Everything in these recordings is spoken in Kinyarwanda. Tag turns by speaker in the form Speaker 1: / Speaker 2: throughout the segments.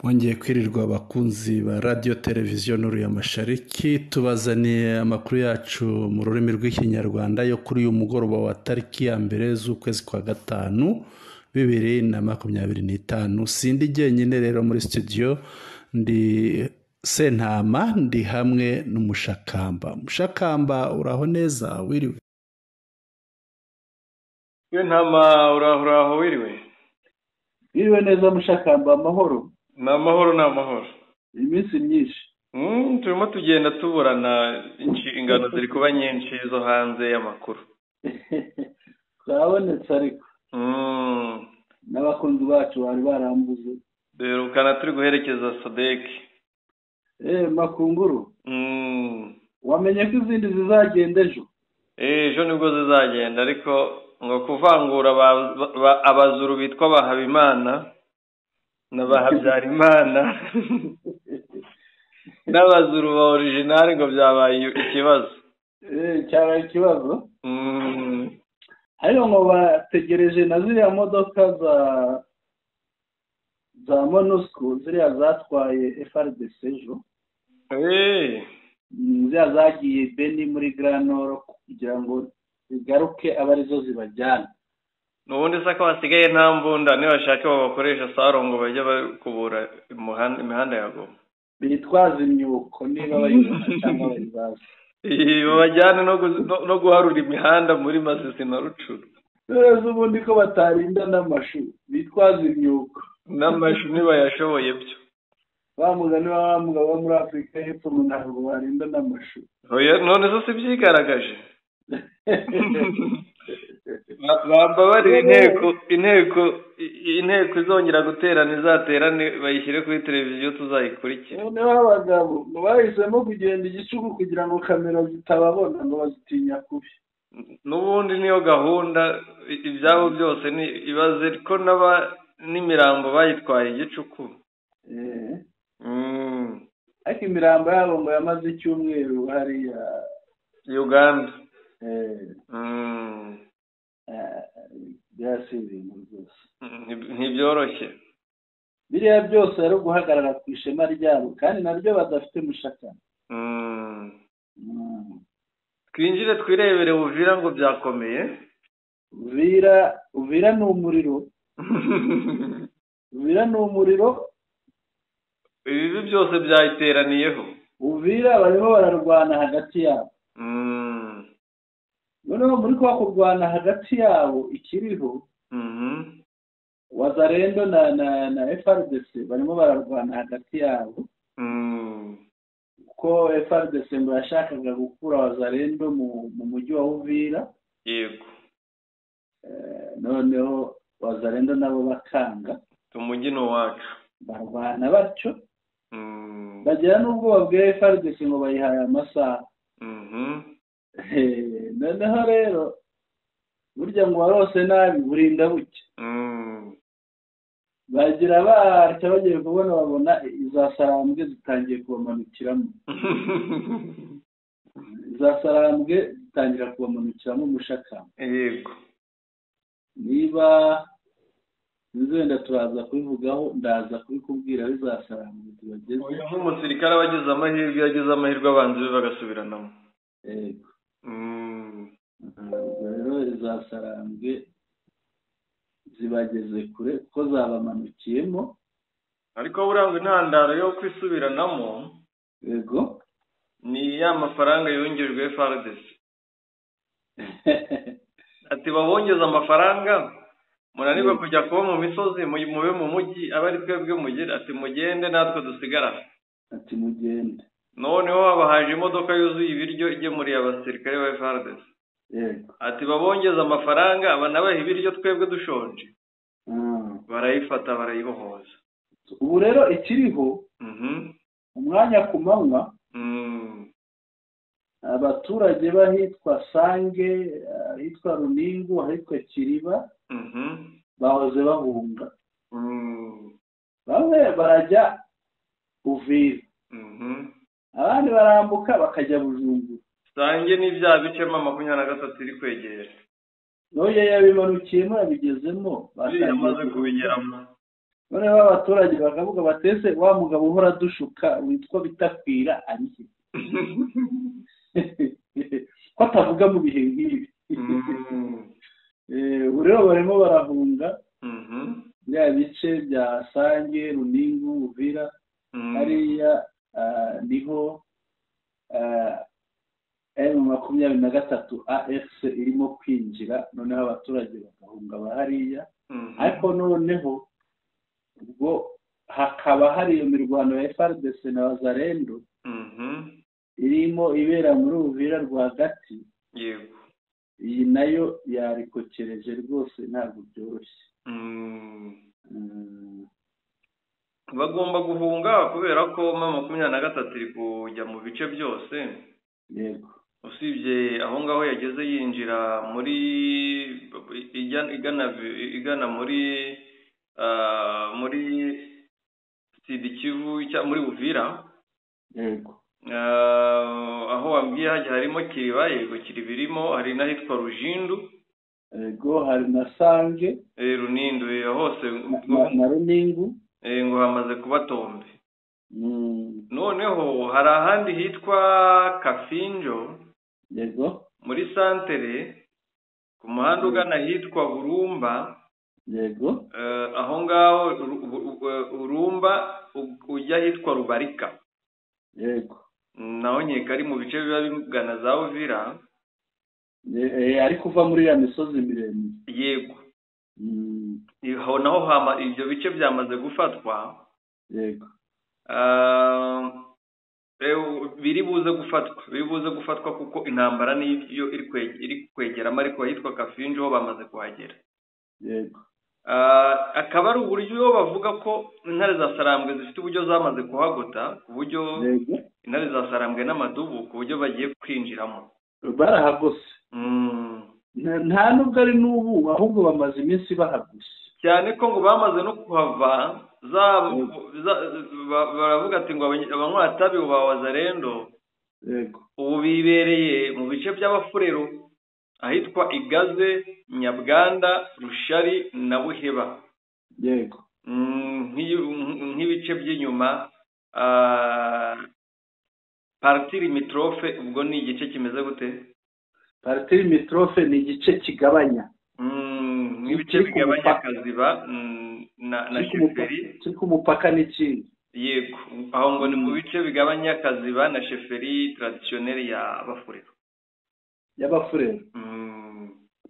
Speaker 1: Mwongeye kwirirwa abakunzi ba radiyo televiziyo Nuru ya Mashariki, tubazaniye amakuru yacu mu rurimi rw'Ikinyarwanda yo kuri uyu mugoroba wa tariki ya 1 z'ukwezi kwa 5 2025. Sindi jyenyine rero muri studio, ndi Sentama, ndi hamwe n'Umushakamba. Mushakamba, uraho neza, wiriwe?
Speaker 2: Sentama, uraho uraho, wiriwe?
Speaker 3: Wiriwe neza Mushakamba, amahoro?
Speaker 2: Ni amahoro, ni amahoro.
Speaker 3: Iminsi myinshi.
Speaker 2: Turimo tugenda tuburana, inshingano ziri kuba nyinshi zo hanze y'amakuru.
Speaker 3: Twabonetse ariko. N'abakunzi bacu bari barambuze.
Speaker 2: Duherukana turi guherekeza Sadek.
Speaker 3: Makunguru. Wamenye ko izindi zizagenda ejo?
Speaker 2: Ejo nibwo zizagenda, ariko ngo kuvangura abazuru bitwa Bahabimana na Bahabyarimana n'abazuru ba original ngo byabaye ikibazo.
Speaker 3: Cyabaye ikibazo. Ariko ngo bategereje na ziriya modoka za MONUSCO, ziriya zatwaye FARDC ejo. Ziriya zagiye Beni muri Grand Nord kugira ngo zigaruke abe arizo zibajyana.
Speaker 2: Nubundi se ko basigaye nta mbunda, nibashake babakoresha sarongo bajya bakubura imihanda ya Goma.
Speaker 3: Bitwaza imyuko niba bayibona cyangwa bayibaza.
Speaker 2: Babajyane no guharura imihanda muri Masisi na Rucuru.
Speaker 3: Neza ubundi ko batarinda n'amashu, bitwaza imyuko.
Speaker 2: N'amashu ntibayashoboye byo.
Speaker 3: Wa mugani wa mugabo wo muri Afurika y'Epfo ngo ntabwo barinda n'amashu.
Speaker 2: Oya, none se si byigaragaje? Bambabarire, inteko izongera guterana izaterane bayishyire kuri televiziyo tuzayikurikire.
Speaker 3: Noneho abagabo ngo bahisemo kugenda igicuku kugira ngo kamera zitababona, ngo bazitinya kubi.
Speaker 2: N'ubundi niyo gahunda, ibyabo byose ni ibaze ko n'imirambo bayitwaye igicuku.
Speaker 3: Ariko imirambo yabo ngo yamaze icyumweru hariya
Speaker 2: Uganda.
Speaker 3: Byasi ibintu rwose
Speaker 2: ntibyoroshye.
Speaker 3: Biriya byose ari uguhagarara ku ishema ryabo, kandi naryo badafite mushaka.
Speaker 2: Twinjire twirebere Uvira ngo byakomeye.
Speaker 3: Uvira ni umuriro. Uvira ni umuriro.
Speaker 2: Ibi byose byayiteraniyeho.
Speaker 3: Uvira barimo bararwana hagati yabo. Noneho muri kwa kurwana hagati yabo ikiriho, Wazalendo na FARDC barimo bararwana hagati yabo. Kuko FARDC ngo yashakaga gukura Wazalendo mu mujyi wa Uvira.
Speaker 2: Yego.
Speaker 3: Noneho Wazalendo nabo bakanga.
Speaker 2: Umujyi ni uwacu.
Speaker 3: Barwana batyo. Bagera n'ubwo babwiye FARDC ngo bayihaye amasaha. Noneho rero burya ngo warose nabi burinda buke. Bagira batya bagiye kubona babona iza sarambwe zitangiye kubamanukiramo. Iza sarambwe zitangira kubamanukiramo Mushakamba.
Speaker 2: Yego.
Speaker 3: Niba nzenda turaza kubivugaho, ndaza kubikubwira bizasarambwe tubageze.
Speaker 2: Uyu nk'umusirikare abagize amahirwe, yagize amahirwe abanzi be bagasubiranamo.
Speaker 3: Yego. Rero izasarambwe zibageze kure kuko zabamanukiyemo.
Speaker 2: Ariko burangwa intandaro yo kwisubiranamo.
Speaker 3: Yego.
Speaker 2: Ni ya mafaranga yongerejwe FARDC. Ati babongeza amafaranga munanirwa kujya kuba mu misozi, mube mu mujyi, aba ari twebwe mugere. Ati mugende natwe dusigara.
Speaker 3: Ati mugende.
Speaker 2: Noneho habahaje imodoka yuzuye ibiryo igemuriye abasirikare ba FARDC.
Speaker 3: Yego.
Speaker 2: Ati babongeza amafaranga abanabaha ibiryo twebwe dushonje. Barayifata barayibohoza.
Speaker 3: Ubu rero ikiriho, umwanya ku manywa, abaturage bahitwa Sange, ahitwa Runingu, ahitwa Kiriba, bahoze bahunga. Bamwe barajya Uvira, abandi barambuka bakajya Bujumbura.
Speaker 2: Sange ni bya bice 23 iri kwegera.
Speaker 3: Noye yabimanukiyemo yabigezemo,
Speaker 2: bamaze kubigeramo.
Speaker 3: Noneho abaturage bakavuga batese wa mugabo uhora dushuka witwa Bitakwira ari he, ko atavuga mu bihe nk'ibi? Ubu rero barimo barahunga bya bice bya Sange, Runingu, Uvira, hariya niho M23 AFC irimo kwinjira, noneho abaturage bagahunga bahariya. Ariko noneho ubwo hakaba hari iyo mirwano ya FARDC na Wazalendo irimo ibera muri Uvira rwagati.
Speaker 2: Yego,
Speaker 3: iyi nayo yarikokereje rwose, ntabwo byoroshye.
Speaker 2: Bagomba guhunga kubera ko M23 iri kujya mu bice byose.
Speaker 3: Yego,
Speaker 2: usibye aho ngaho yageze yinjira muri igana muri muri Sud Kivu, muri Uvira.
Speaker 3: Yego,
Speaker 2: aho wambwiye hajya harimo Kiriba. Yego, Kiriba irimo, hari n'ahitwa Rujindu.
Speaker 3: Yego, hari na Sange,
Speaker 2: Runindu, hose
Speaker 3: na Runingu,
Speaker 2: ngo hamaze kuba tombe. Noneho hari ahandi hitwa Kafinjo.
Speaker 3: Yego,
Speaker 2: muri santere ku muhanda ugana hitwa Burumba.
Speaker 3: Yego,
Speaker 2: aho ngaho Urumba ujya hitwa Rubarika.
Speaker 3: Yego,
Speaker 2: naho nkeka ari mu bice biba bigana za Uvira.
Speaker 3: Ariko uva muri ya misozi miremire.
Speaker 2: Yego, aho naho ibyo bice byamaze gufatwa.
Speaker 3: Yego,
Speaker 2: biri buze gufatwa kuko intambara niyo iri kwegeramo, ariko ahitwa Kafinjo ho bamaze kuhagera.
Speaker 3: Yego,
Speaker 2: akaba ari uburyo bavuga ko intare za Sarambwe zifite uburyo zamaze kuhagota, ku buryo intare za Sarambwe n'amadubu, ku buryo bagiye kwinjiramo.
Speaker 3: Barahagose nta nubwo ari n'ubu, ahubwo bamaze iminsi bahagose
Speaker 2: cyane ko ngo bamaze no kuhava. Baravuga ati ngo abanywatabi ba Wazalendo ubu bibereye mu bice by'Abafurero ahitwa Igaze, Nyabwanda, Rushari na Buheba.
Speaker 3: Yego,
Speaker 2: nk'ibice by'inyuma partie limitrophe. Ubwo ni igice kimeze gute?
Speaker 3: Partie limitrophe ni igice kigabanya,
Speaker 2: nk'ibice bigabanya Kaziba na Sheferi,
Speaker 3: kiri ku mupaka n'ikindi.
Speaker 2: Yego, aho ngo ni mu bice bigabanya Kaziba na Sheferi traditionnelle ya Bafurero.
Speaker 3: Y'Abafurero.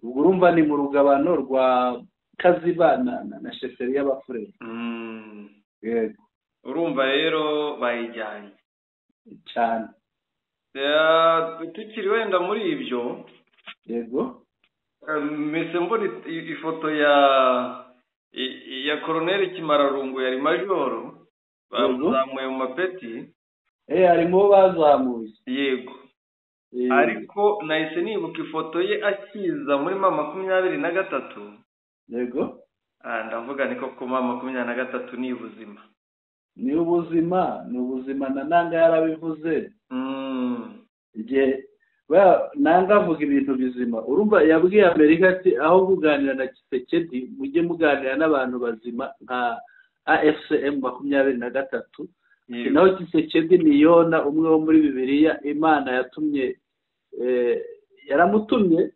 Speaker 3: Ubwo urumva ni mu rugabano rwa Kaziba na Sheferi y'Abafurero. Yego,
Speaker 2: urumva rero bayijyanye
Speaker 3: cyane.
Speaker 2: Tukiri wenda muri ibyo.
Speaker 3: Yego,
Speaker 2: mbese mbona ifoto ya Colonel Kimararungu yari majoro, bamuzamuye mu mapeti.
Speaker 3: Harimo bazamuye.
Speaker 2: Yego, ariko nahise nibuka ifoto ye akiza muri M23.
Speaker 3: Yego,
Speaker 2: ndavuga niko ko M23 ni ubuzima.
Speaker 3: Ni ubuzima, ni ubuzima na Nanga yarabivuze. Igihe Nanga avuga ibintu bizima, urumva yabwiye Amerika ati aho kuganira na Tshisekedi mujye muganira n'abantu bazima nka AFC M23. Naho Tshisekedi ni Yona umwe wo muri Bibiliya, Imana yatumye yaramutumye,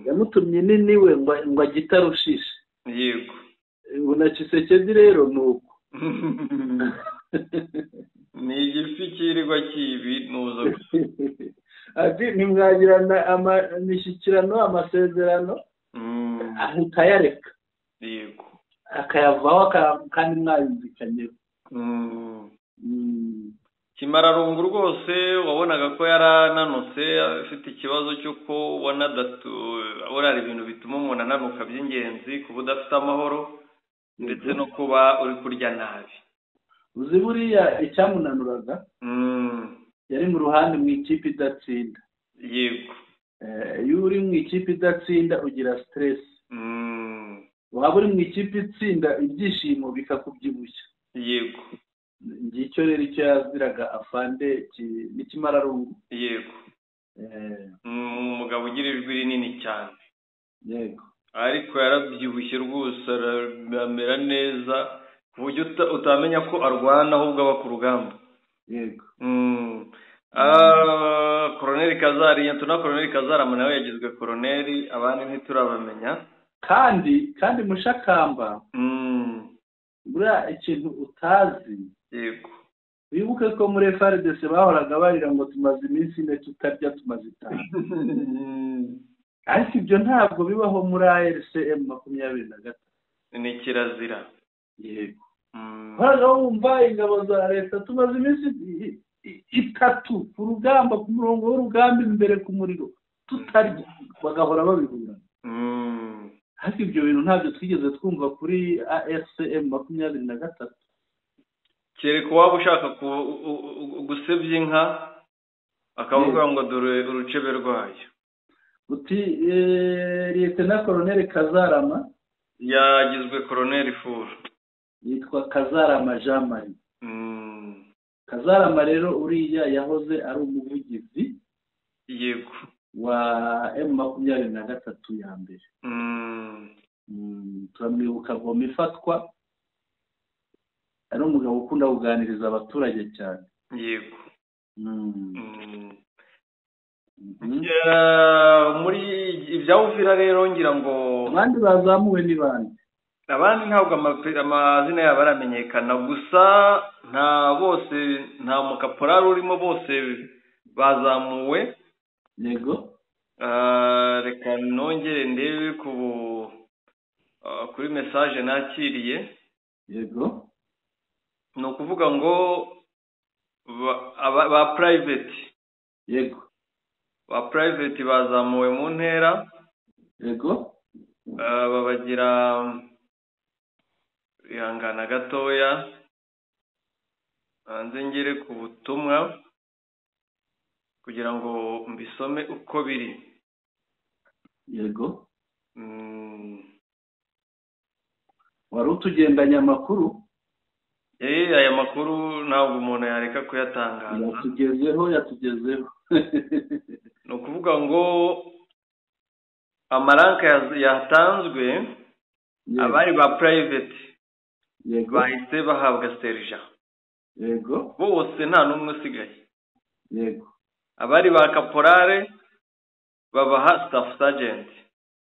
Speaker 3: yamutumye niniwe ngo agitarushishe.
Speaker 2: Yego,
Speaker 3: ngo na Tshisekedi rero nuko
Speaker 2: ni igifi kirirwa kibi nuza gusa.
Speaker 3: Ati nimwagirana imishyikirano, amasezerano, ahita ayareka.
Speaker 2: Yego,
Speaker 3: akayavaho kandi mwayumvikanyeho.
Speaker 2: Kimararungu rwose wabonaga ko yarananutse, afite ikibazo cy'uko ubona hari ibintu bituma umuntu ananuka by'ingenzi, kuba udafite amahoro ndetse no kuba uri kurya nabi.
Speaker 3: Uzi buriya icyamunanuraga, yari mu ruhande mu ikipe idatsinda.
Speaker 2: Yego,
Speaker 3: iyo uri mu ikipe idatsinda ugira stress. Waba uri mu ikipe itsinda ibyishimo bikakubyibushya.
Speaker 2: Yego,
Speaker 3: ngicyo rero icyo yaziraga afande n'Ikimararungu.
Speaker 2: Yego, umugabo ugira ijwi rinini cyane.
Speaker 3: Yego,
Speaker 2: Ariko yarabyibushye rwose, aramera neza ku buryo utamenya ko arwana ahubwo aba ku rugamba.
Speaker 3: Yego.
Speaker 2: Koroneli Kazari, Liyetona Koroneli Kazarama nawe yagizwe koroneli, abandi ntiturabamenya.
Speaker 3: Kandi Mushakamba, buriya ikintu utazi,
Speaker 2: yego,
Speaker 3: wibuke ko muri FARDC bahoraga barira ngo tumaze iminsi 4 tutarya, tumaze 5. Ariko ibyo ntabwo bibaho muri ARCM 23.
Speaker 2: Ni kirazira.
Speaker 3: Yego. Horaga wumva ingabo za leta tumaze iminsi 3 ku rugamba, ku murongo w'urugamba imbere ku muriro tutarya, bagahora babihura. Ariko ibyo bintu ntabyo twigeze twumva kuri ARCM 23.
Speaker 2: Kereka waba ushaka gusebya inka akavuga ngo dore urucebe rwayo.
Speaker 3: Uti Liyetona Koroneli Kazarama
Speaker 2: yagizwe koroneli furu,
Speaker 3: yitwa Kazarama Jean Marie. Kazarama rero uriya yahoze ari umuvugizi,
Speaker 2: yego,
Speaker 3: wa M23 ya mbere. Turamwibuka Goma ifatwa, ari umugabo ukunda kuganiriza abaturage cyane.
Speaker 2: Yego. Muri ibya Uvira rero ngira ngo
Speaker 3: abandi bazamuwe ni bande?
Speaker 2: Abandi ntabwo amazina yabo aramenyekana, gusa nta bose, nta mukaporari urimo, bose bazamuwe.
Speaker 3: Yego.
Speaker 2: Reka nongere ndebe kuri message nakiriye.
Speaker 3: Yego.
Speaker 2: Ni ukuvuga ngo ba private,
Speaker 3: yego,
Speaker 2: ba private bazamuwe mu ntera.
Speaker 3: Yego.
Speaker 2: Babagira ihangana gatoya, hanze ngere ku butumwa kugira ngo mbisome uko biri.
Speaker 3: Yego. Wari utugendanye amakuru?
Speaker 2: Aya makuru ntabwo umuntu yareka kuyatangaza.
Speaker 3: Yatugezeho.
Speaker 2: Ni ukuvuga ngo amaranka yatanzwe, abari ba private bahise bahabwa serija.
Speaker 3: Yego.
Speaker 2: Bose nta n'umwe usigaye.
Speaker 3: Yego.
Speaker 2: Abari ba kaporale babaha staff sergeant.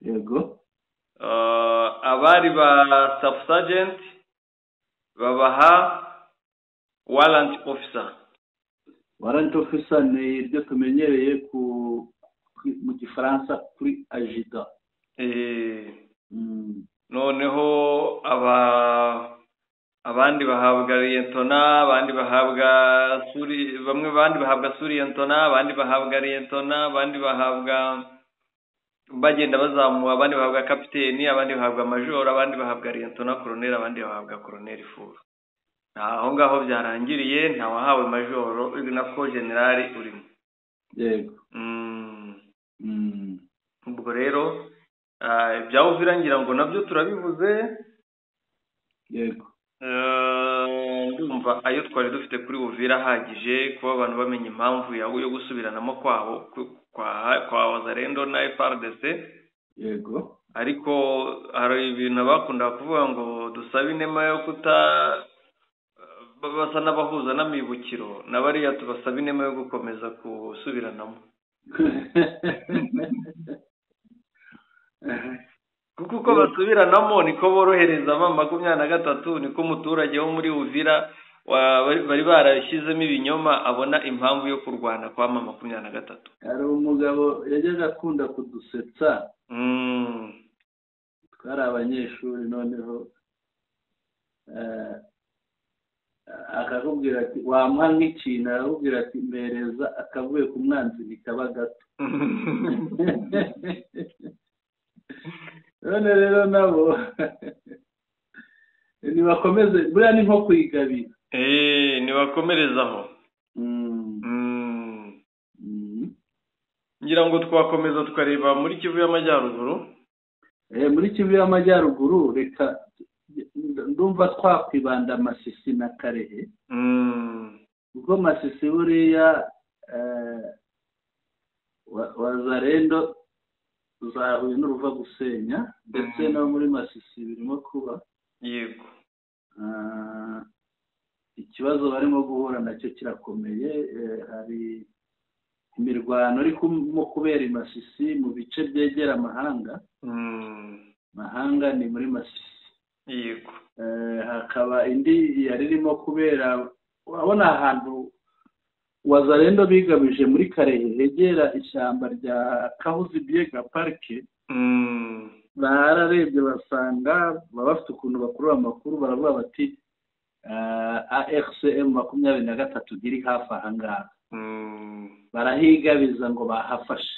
Speaker 3: Yego.
Speaker 2: Abari ba staff sergeant babaha warrant officer.
Speaker 3: Warrant officer ni iryo tumenyereye mu Gifaransa kuri agida.
Speaker 2: Noneho abandi bahabwa liyetona, abandi bahabwa suri, bamwe abandi bahabwa suriyetona, abandi bahabwa liyetona, abandi bahabwa, bagenda bazamuha, abandi bahabwa kapiteni, abandi bahabwa majoro, abandi bahabwa liyetona koroneli, abandi bahabwa koroneli furu. Aho ngaho byarangiriye, nta wahawe majoro nako generali urimo.
Speaker 3: Yego.
Speaker 2: Ubwo rero ibya Uvira ngira ngo nabyo turabivuze.
Speaker 3: Yego.
Speaker 2: Ndumva ayo twari dufite kuri Uvira ahagije kuba abantu bamenya impamvu yo gusubiranamo kwabo kwa Wazalendo na FARDC.
Speaker 3: Yego.
Speaker 2: Ariko hari ibintu bakunda kuvuga ngo dusabe inema yo kuta basa n'abahuza n'amibukiro, na bariya tubasaba inema yo gukomeza gusubiranamo. Kuko uko basubiranamo niko borohereza M23, niko umuturage wo muri Uvira bari barashyizemo ibinyoma abona impamvu yo kurwana kwa M23.
Speaker 3: Hari umugabo yajyaga akunda kudusetsa. Twari abanyeshuri, noneho akakubwira ati wamuha nk'ikintu, arakubwira ati mpereza akavuye ku mwanzi ntikaba gato. None rero nabo nibakomeze, buriya ni nko kwigabira.
Speaker 2: Nibakomerezaho. Ngira ngo twakomeza tukareba muri Kivu y'Amajyaruguru.
Speaker 3: Muri Kivu y'Amajyaruguru reka ndumva twakwibanda Masisi na Karehe. Ubwo Masisi buriya Wazalendo Zahuye n'uruva gusenya, ndetse no muri Masisi birimo kuba.
Speaker 2: Yego.
Speaker 3: Ikibazo barimo guhura nacyo kirakomeye. Hari imirwano irimo kubera i Masisi mu bice byegera amahanga. Mahanga ni muri Masisi.
Speaker 2: Yego.
Speaker 3: Hakaba indi yari irimo kubera, urabona ahantu Wazalendo bigamije muri Karehe hegera ishyamba rya Kahuzi Biega Parike. Bararebye basanga baba bafite ukuntu bakurura amakuru, baravuga bati AFCM 23 iri hafi aha ngaha. Barahigabiza ngo bahafashe,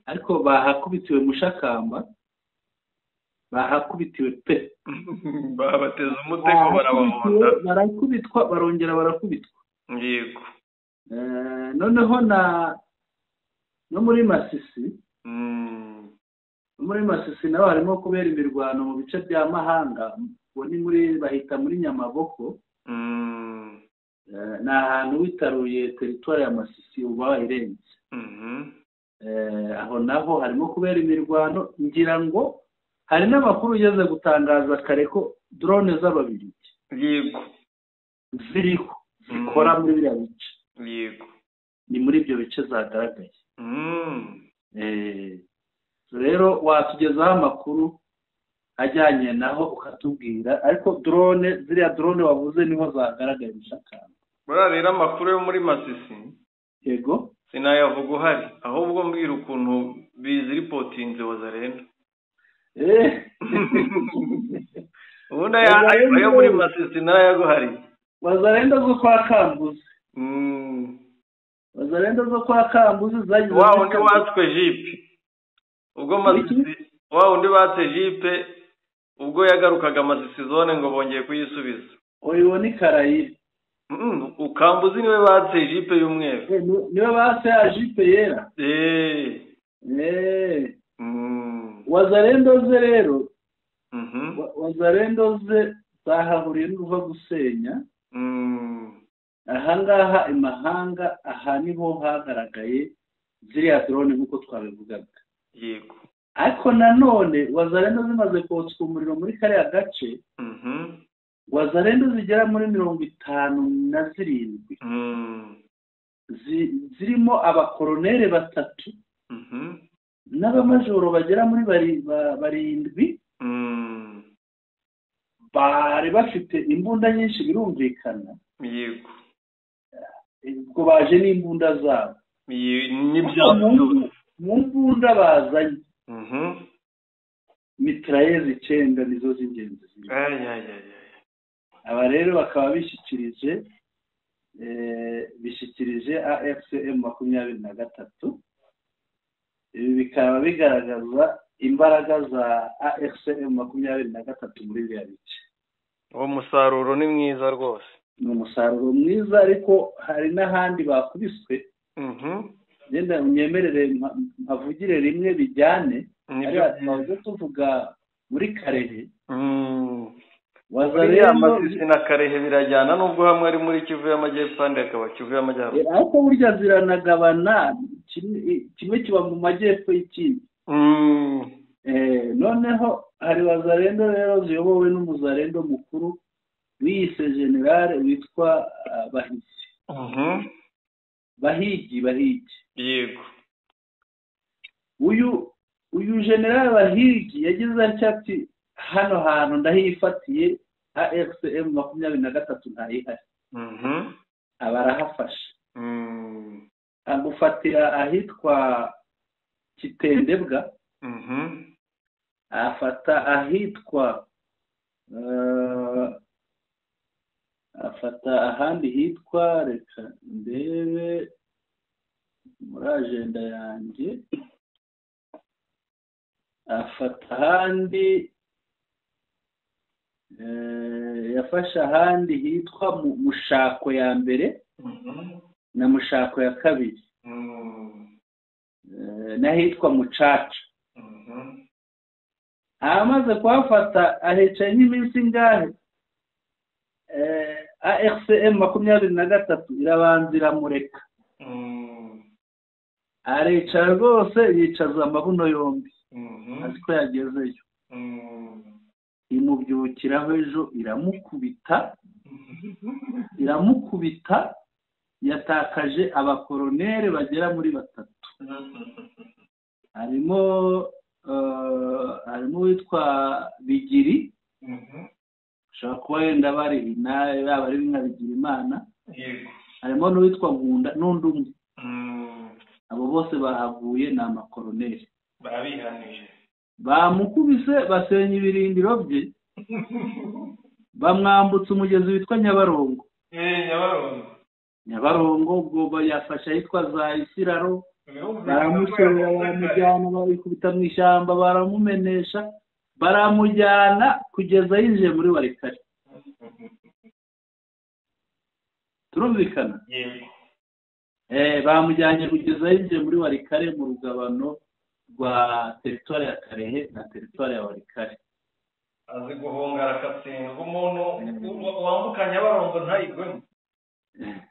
Speaker 3: ariko bahakubitiwe mushakamba, bahakubitiwe pe,
Speaker 2: babateza umutego, barabahonda,
Speaker 3: barakubitwa, barongera barakubitwa.
Speaker 2: Yego.
Speaker 3: Noneho no muri Masisi, muri Masisi naho harimo kubera imirwano mu bice bya Mahanga, ubwo ni muri bahita muri Nyamaboko. Ni ahantu witaruye teritwari ya Masisi uba wayirenze. Aho naho harimo kubera imirwano, ngira ngo hari n'amakuru ugeze gutangaza kare ko drone z'Ababiligi
Speaker 2: yego
Speaker 3: ziriho zikora muri biriya bice.
Speaker 2: Yego.
Speaker 3: Ni muri ibyo bice zagaragaye. Rero watugezaho amakuru ajyanye naho ukatubwira, ariko drone ziriya drone wavuze niho zagaragaye mushakamba.
Speaker 2: Buriya rero amakuru yo muri Masisi,
Speaker 3: yego,
Speaker 2: sinayavuga uhari, ahubwo mbwira ukuntu biziripotinze Wazalendo. Ubundi ayo muri Masisi narayaguhariye.
Speaker 3: Wazalendo zo kwa Kambuzi. Wazalendo zo kwa Kambuzi zagize
Speaker 2: wa undi watswe jipe. Ubwo Masisi wa undi batse jipe ubwo yagarukaga Masisi zone ngo bongeye kuyisubiza.
Speaker 3: Oyo ni Karayire.
Speaker 2: Ukambuzi niwe batse jipe y'umweru.
Speaker 3: Niwe batse ya jipe yera. Wazalendo ze rero. Wazalendo ze zahahuriye n'uruva gusenya. Ahangaha imahanga, aha niho hagaragaye ziriya drone nk'uko twabivugaga.
Speaker 2: Yego.
Speaker 3: Ariko nanone Wazalendo zimaze kotswa umuriro muri kariya gace, Wazalendo zigera muri 57 zirimo abakoronere 3 n'abamajoro bagera muri 7 bari bafite imbunda nyinshi, birumvikana.
Speaker 2: Yego.
Speaker 3: Ubwo baje n'imbunda zabo, mu mbunda bazanye mitrailleuses 9 nizo z'ingenzi. Aba rero bakaba bishyikirije AFCM 23. Ibi bikaba bigaragaza imbaraga za AFCM 23 muri biriya bice.
Speaker 2: Uwo musaruro ni mwiza rwose.
Speaker 3: Ni umusaruro mwiza, ariko hari n'ahandi bakubiswe. Genda unyemerere mpavugire rimwe bijyane. Ariko tuvuga muri Karehe.
Speaker 2: Wazalendo Masisi na Karehe birajyana, nubwo hamwe ari muri Kivu y'Amajyepfo andi akaba Kivu y'Amajyaruguru.
Speaker 3: Ariko burya ziranagabana, kimwe kiba mu majyepfo y'ikindi. Noneho hari Wazalendo rero ziyobowe n'umuzalendo mukuru wiyise generale witwa Bahigi. Bahigi.
Speaker 2: Yego.
Speaker 3: Uyu generale Bahigi yagize ati hano hantu ndahifatiye AFCM 23 ntayihari. Abarahafashe. Agufatira ahitwa Kitendebwa. Afata ahitwa afata ahandi hitwa, reka ndebe muri agenda yanjye, afata ahandi yafashe ahandi hitwa Mushako ya mbere na Mushako ya kabiri, n'ahitwa Mucaca. Amaze kuhafata ahicaye nk'iminsi ingahe, ARCM 23 irabanza iramureka. Aricara rwose, yicaza amabuno yombi, azi ko yagezeyo. Imubyukiraho ejo iramukubita, iramukubita. Yatakaje abakoronere bagera muri 3. Harimo uwitwa Bigiri, ushobora kuba wenda bari yaba ari nka Bigirimana, harimo n'uwitwa Nkunda n'undi umwe. Abo bose bahaguye ni amakoroneri.
Speaker 2: Babihanije,
Speaker 3: bamukubise, basenya ibirindiro bye, bamwambutsa umugezi witwa Nyabarongo. Nyabarongo ubwo yafashe ahitwa za Isiraro, baramushorera, baramujyana, babikubita mu ishyamba, baramumenesha, baramujyana kugeza yinjiye muri Warikare. Turumvikana? Bamujyanye kugeza yinjiye muri Warikare, mu rugabano rwa teritwari ya Karehe na teritwari ya Warikare.
Speaker 2: Azi guhunga arakatsindwa. Umuntu wambuka Nyabarongo ntayigwemo,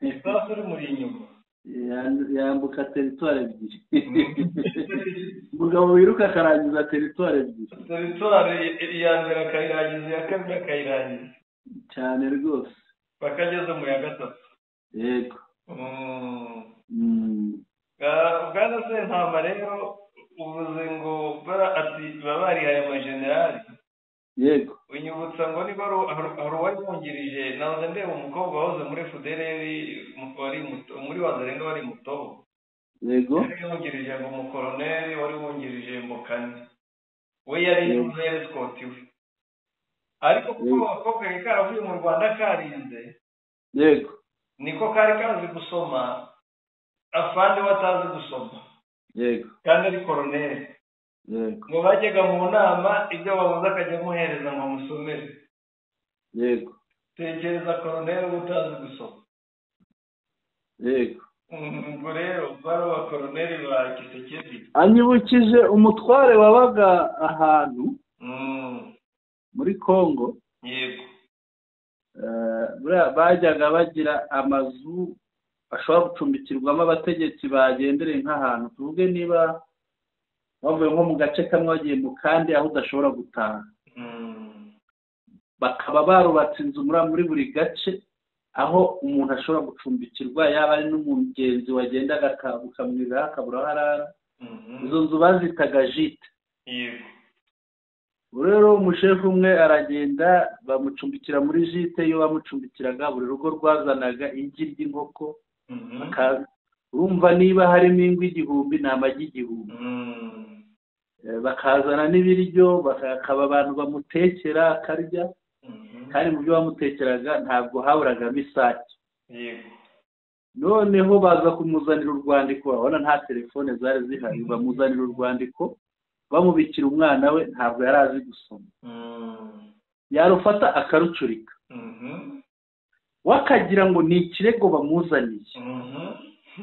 Speaker 2: isasu rimuri inyuma.
Speaker 3: Yambuka teritwari ebyiri. Umugabo wiruka akarangiza teritwari ebyiri.
Speaker 2: Teritwari iya mbere akayirangiza, iya kabiri akayirangiza.
Speaker 3: Cyane rwose.
Speaker 2: Bakageze mu ya 3.
Speaker 3: Yego.
Speaker 2: Bwana Sentama rero uvuze ngo ati baba barihaye amajenerali.
Speaker 3: Yego.
Speaker 2: Unyibutsa ngo niba hari uwari wungirije, nahoze ndeba umukobwa wahoze muri FDLR muri Wazarenga wari Mutobo.
Speaker 3: Yego.
Speaker 2: Yari wungirije ngo umukoroneri wari wungirije Mbokani, we yari escort we. Ariko kuko abakobwa kari karavuye mu Rwanda karinze,
Speaker 3: yego,
Speaker 2: niko kari kazi gusoma, afande we atazi gusoma.
Speaker 3: Yego.
Speaker 2: Kandi ari koroneri.
Speaker 3: Yego.
Speaker 2: Ngo bajyaga mu nama, ibyo babuze akajya amuhereza ngo amusomere.
Speaker 3: Yego.
Speaker 2: Tekereza koroneri utazi gusoma.
Speaker 3: Yego.
Speaker 2: Ubwo rero bari abakoroneri ba Kisekedi.
Speaker 3: Anyibukije umutware wabaga ahantu muri Kongo.
Speaker 2: Yego.
Speaker 3: Bajyaga bagira amazu ashobora gucumbikirwamo abategetsi bagendereye nk'ahantu, tuvuge niba bavuye nko mu gace kamwe bagiye mu kandi aho udashobora gutaha, bakaba barubatse inzu muri buri gace aho umuntu ashobora gucumbikirwa, yaba ari n'umugenzi wagendaga ukamwirira akabura aho arara. Izo nzu bazitaga jite.
Speaker 2: Yego.
Speaker 3: Rero umushefu umwe aragenda bamucumbikira muri jite. Iyo bamucumbikiraga buri rugo rwazanaga igi ry'inkoko, urumva niba harimo ingwe 1000 ni amagi 1000. Bakazana n'ibiryo, bakaba abantu bamutekera akarya, kandi mu byo bamutekeraga ntabwo haburagamo isake.
Speaker 2: Yego.
Speaker 3: Noneho baza kumuzanira urwandiko, babona nta telefone zari zihari, bamuzanira urwandiko bamubikira umwana we, ntabwo yari azi gusoma. Yarufata akarucurika, wakagira ngo ni ikirego bamuzaniye,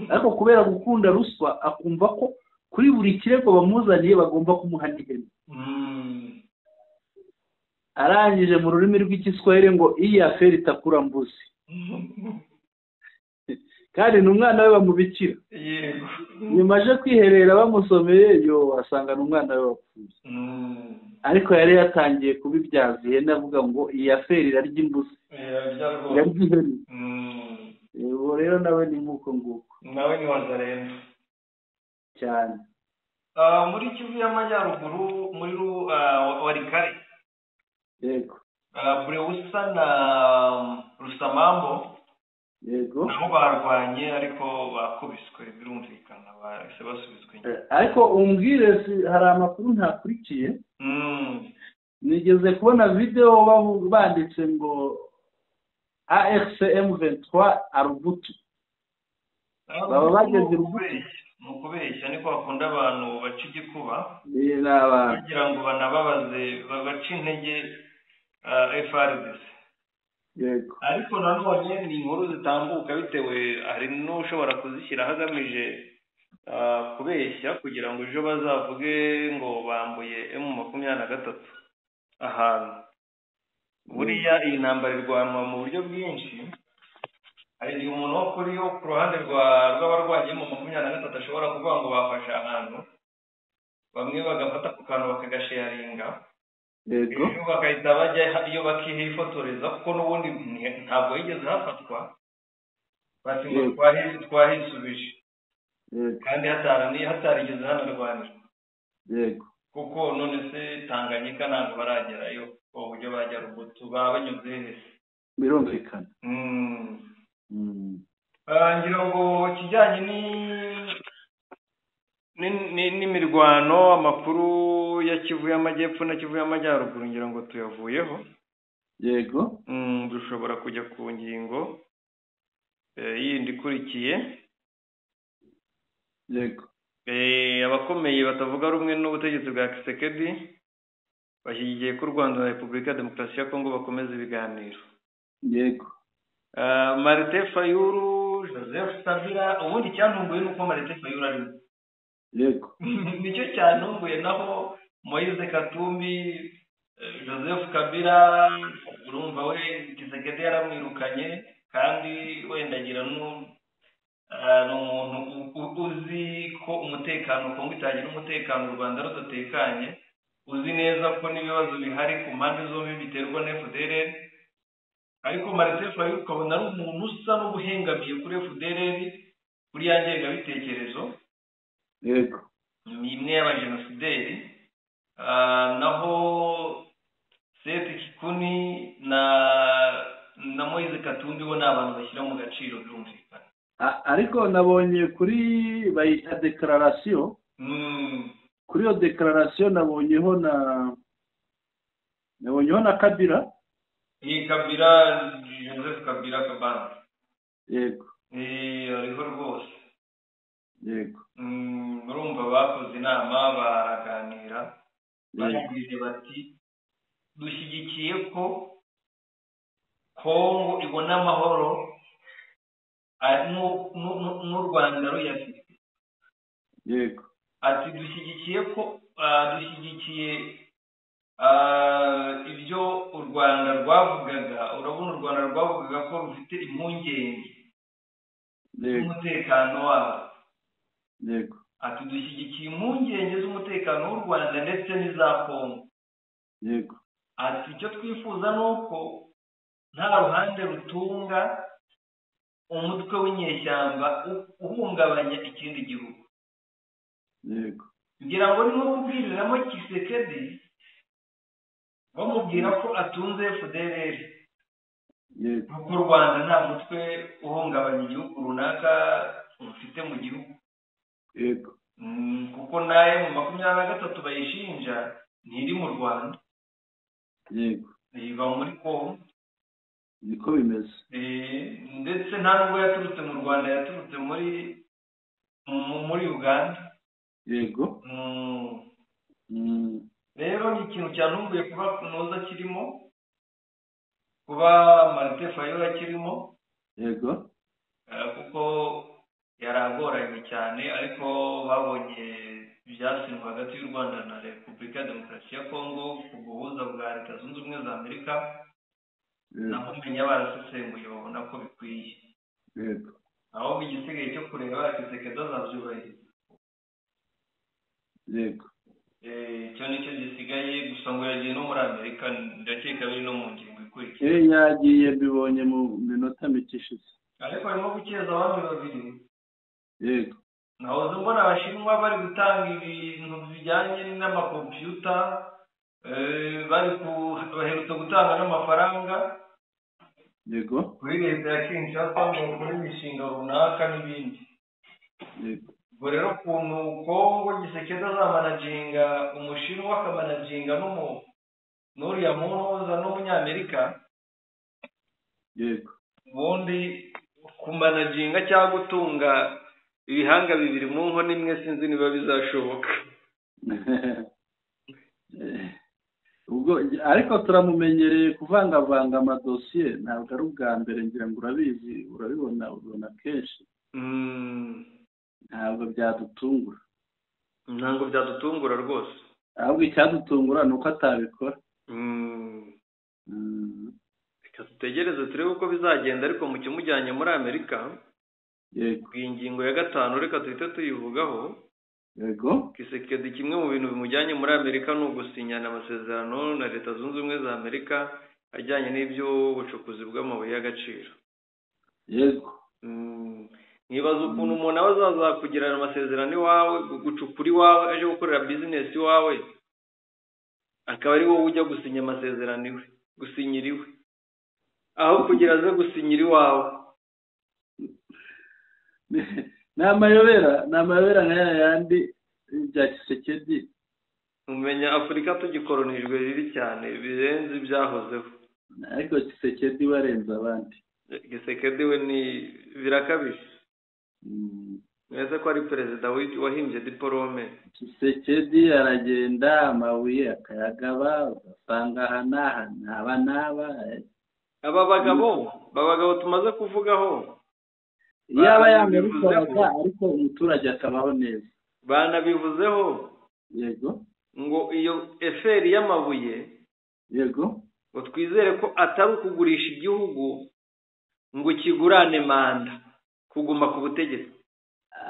Speaker 3: ariko kubera gukunda ruswa akumva ko kuri buri kirego bamuzaniye bagomba kumuha n'ihene. Arangije mu rurimi rw'igiswahili ngo iyi aferi itakura mbuzi, kandi ni umwana we bamubikira.
Speaker 2: Yego.
Speaker 3: Nyuma aje kwiherera bamusomeye, yo asanga ni umwana we wapfuye. Ariko yari yatangiye kubibyaza ihene, avuga ngo iyi aferi irarya imbuzi, irarya ihene. Ubu rero nawe ni nk'uko nguko.
Speaker 2: Nawe ni Wazalendo
Speaker 3: cyane.
Speaker 2: Muri Kivu y'Amajyaruguru muri Warikare.
Speaker 3: Yego.
Speaker 2: Burewusa na Rusamambo.
Speaker 3: Yego.
Speaker 2: Nabo barwanye ariko bakubiswe, birumvikana bahise basubizwa inyuma.
Speaker 3: Ariko umbwire, hari amakuru ntakurikiye. Nigeze kubona video banditse ngo AFC M23 Arubutu. Baba bageze Rubutu.
Speaker 2: Ni ukubeshya, niko bakunda abantu baca igikuba
Speaker 3: kugira
Speaker 2: ngo banababaze, babace intege FARDC.
Speaker 3: Yego.
Speaker 2: Ariko nanone ni inkuru zitambuka bitewe, hari n'ushobora kuzishyiraho agamije kubeshya kugira ngo ejo bazavuge ngo bambuye M23 ahantu. Buriya iyi ntambara irwanwa mu buryo bwinshi. Hari igihe umuntu wo kuri yo ku ruhande rw'abarwanyi mu 23 ashobora kuvuga ngo bafashe ahantu, bamwe bagafata ku kantu bakagasharinga,
Speaker 3: yego,
Speaker 2: bagahita bajya iyo bakihifotoreza, kuko n'ubundi ntabwo yigeze hafatwa, bati ngo twahisubije, kandi hatarigeze hanarwanirwa.
Speaker 3: Yego,
Speaker 2: kuko none se Tanganyika ntabwo baragerayo uburyo bajya Rubutu baba banyuze hese,
Speaker 3: birumvikana.
Speaker 2: Ngira ngo kijyanye n'imirwano, amakuru ya Kivu y'Amajyepfo na Kivu y'Amajyaruguru ngira ngo tuyavuyeho.
Speaker 3: Yego,
Speaker 2: dushobora kujya ku ngingo yindi ikurikiye.
Speaker 3: Yego,
Speaker 2: abakomeye batavuga rumwe n'ubutegetsi bwa Tshisekedi bashyigikiye ko u Rwanda na Repubulika ya Demokarasi ya Kongo bakomeza ibiganiro.
Speaker 3: Yego,
Speaker 2: Martin Fayulu, Joseph Kabila, ubundi icyantunguye ni uko Martin Fayulu arimo.
Speaker 3: Yego,
Speaker 2: nicyo cyantunguye. Naho Moise Katumbi, Joseph Kabila, urumva we Tshisekedi yaramwirukanye, kandi wenda agira ni umuntu uzi ko umutekano Kongo itagira umutekano u Rwanda rudatekanye, uzi neza ko n'ibibazo bihari ku mpande zombi biterwa na FDLR. Ariko Martin Fayulu ukabona ari umuntu usa n'ubuhengamiye kuri FDLR, kuri ya ngengabitekerezo.
Speaker 3: Yego,
Speaker 2: ni imwe y'abajenosideri. Naho Seth Kikuni na Moise Katumbi bo ni abantu bashyira mu gaciro, birumvikana.
Speaker 3: Ariko nabonye kuri bayita declaration, kuri iyo declaration nabonyeho na Kabila.
Speaker 2: Iyi Kabila, Joseph Kabila Kabange.
Speaker 3: Yego,
Speaker 2: ariho rwose.
Speaker 3: Yego,
Speaker 2: urumva bakoze inama baraganira, barabwije bati dushyigikiye ko Kongo ibona amahoro n'u Rwanda ruyafite.
Speaker 3: Yego,
Speaker 2: ati dushyigikiye ko dushyigikiye ibyo u Rwanda rwavugaga. Urabona u Rwanda rwavugaga ko rufite impungenge z'umutekano wabo.
Speaker 3: Yego,
Speaker 2: ati dushyigikiye impungenge z'umutekano w'u Rwanda ndetse n'iza Kongo.
Speaker 3: Yego,
Speaker 2: ati icyo twifuza ni uko nta ruhande rutunga umutwe w'inyeshyamba uhungabanya ikindi gihugu.
Speaker 3: Yego,
Speaker 2: ngira ngo ni nko kubwiriramo Tshisekedi bamubwira ko atunze FDLR.
Speaker 3: Yego,
Speaker 2: kuko u Rwanda nta mutwe uhungabanya igihugu runaka rufite mu gihugu.
Speaker 3: Yego,
Speaker 2: kuko nayo mu 23 bayishinja ntiri mu Rwanda.
Speaker 3: Yego,
Speaker 2: iba muri Kongo.
Speaker 3: Niko bimeze.
Speaker 2: Ndetse nta nubwo yaturutse mu Rwanda, yaturutse muri Uganda.
Speaker 3: Yego,
Speaker 2: rero ni ikintu cyantunguye kuba Kunoza kirimo, kuba Martin Fayulu kirimo.
Speaker 3: Yego,
Speaker 2: kuko yaragoranye cyane, ariko babonye ibyasinywe hagati y'u Rwanda na Repubulika ya Demokarasi ya Kongo ku buhuza bwa Leta Zunze Ubumwe za Amerika, naho umenya barasesenguye babona ko bikwiye.
Speaker 3: Yego,
Speaker 2: ahubwo igisigaye cyo kureba Tshisekedi azabyubahiriza.
Speaker 3: Yego,
Speaker 2: icyo nicyo gisigaye gusa. Ngo yagiye no muri Amerika, ndakeka biri no mu ngingo ikurikiye.
Speaker 3: Yagiye, mbibonye mu minota mike ishize.
Speaker 2: Ariko harimo gukeza abandi babiri.
Speaker 3: Yego,
Speaker 2: nahoze mbona abashinwa bari gutanga ibintu bijyanye n'amakompiyuta, bari baherutse gutanga n'amafaranga.
Speaker 3: Yego,
Speaker 2: kuri leta ya Kinshasa ngo bakore imishinga runaka n'ibindi.
Speaker 3: Yego,
Speaker 2: ubwo rero ukuntu Kongo Tshisekedi azamanaginga umushinwa, akamanaginga n'uriya muhuza n'umunyamerika.
Speaker 3: Yego,
Speaker 2: ubundi kumanaginga cyangwa gutunga ibihanga bibiri mu nkono imwe sinzi niba bizashoboka.
Speaker 3: Ubwo ariko turamumenyereye kuvangavanga amadosiye, ntabwo ari ubwa mbere, ngira ngo urabizi, urabibona, ubibona kenshi. Ntabwo byadutungura.
Speaker 2: Ntabwo byadutungura rwose.
Speaker 3: Ahubwo icyadutungura ni uko atabikora.
Speaker 2: Tutegereze turebe uko bizagenda, ariko mu kimujyanye muri Amerika,
Speaker 3: Yego.
Speaker 2: Iyi ngingo ya 5 reka tuhite tuyivugaho.
Speaker 3: Yego.
Speaker 2: Tshisekedi kimwe mu bintu bimujyanye muri Amerika ni ugusinyana amasezerano na Leta Zunze Ubumwe za Amerika ajyanye n'iby'ubucukuzi bw'amabuye y'agaciro.
Speaker 3: Yego.
Speaker 2: Nkibaza ukuntu umuntu aba azaza kugirana amasezerano iwawe, gucukura iwawe, aje gukorera bizinesi iwawe, akaba ari wowe ujya gusinya amasezerano iwe, gusinyira iwe, aho kugira aze gusinyira iwawe.
Speaker 3: Ni amayobera nka yandi bya Tshisekedi.
Speaker 2: Umenya Afurika tugikoronijwe bibi cyane birenze ibyahozeho.
Speaker 3: Ariko Tshisekedi warenze abandi.
Speaker 2: Tshisekedi we ni birakabije. Mwese ko ari perezida wahimbye diporome.
Speaker 3: Tshisekedi aragenda amabuye akayagaba, ugasanga aha n'aha n'aba n'aba.
Speaker 2: Aba bagabo tumaze kuvugaho,
Speaker 3: yaba yabikoraga ariko umuturage akabaho neza.
Speaker 2: Banabivuzeho.
Speaker 3: Yego.
Speaker 2: Ngo iyo eferi y'amabuye,
Speaker 3: yego,
Speaker 2: ngo twizere ko atari ukugurisha igihugu ngo kigurane manda kuguma ku butegetsi.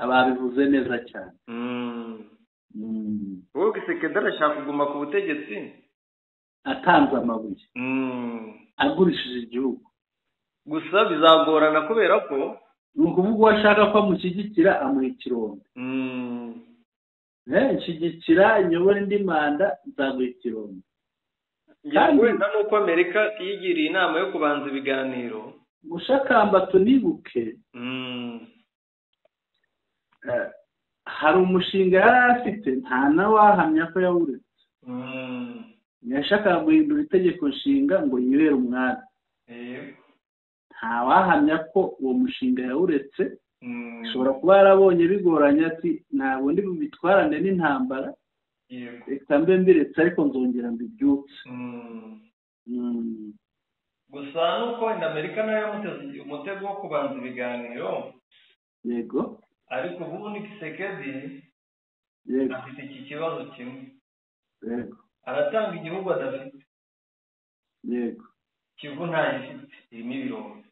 Speaker 3: Ababivuze neza cyane.
Speaker 2: Wowe Tshisekedi arashaka kuguma ku butegetsi
Speaker 3: atanze amabuye, agurishije igihugu.
Speaker 2: Gusa bizagorana kubera ko
Speaker 3: ni ukuvuga uwo ashaka ko amushyigikira amuha ikirombe. Nshyigikira nyobora indi manda nzaguha ikirombe.
Speaker 2: Wenda nuko Amerika yigiriye inama yo kubanza ibiganiro.
Speaker 3: Mushakamba tunibuke, hari umushinga yari afite nta nawahamya ko yawuretse. Yashakaga guhindura itegeko nshinga ngo yibere umwami. Ntawahamya ko uwo mushinga yawuretse. Ashobora kuba yarabonye bigoranye ati ntabwo ndi bubitwarane n'intambara, reka mbe mbiretse ariko nzongera mbibyutse.
Speaker 2: Gusa nuko wenda Amerika nayo yamuteze umutego wo kubanza ibiganiro.
Speaker 3: Yego.
Speaker 2: Ariko ubundi Tshisekedi afite iki kibazo kimwe.
Speaker 3: Yego.
Speaker 2: Aratanga igihugu adafite.
Speaker 3: Yego.
Speaker 2: Kivu ntayifite, irimo ibirombe.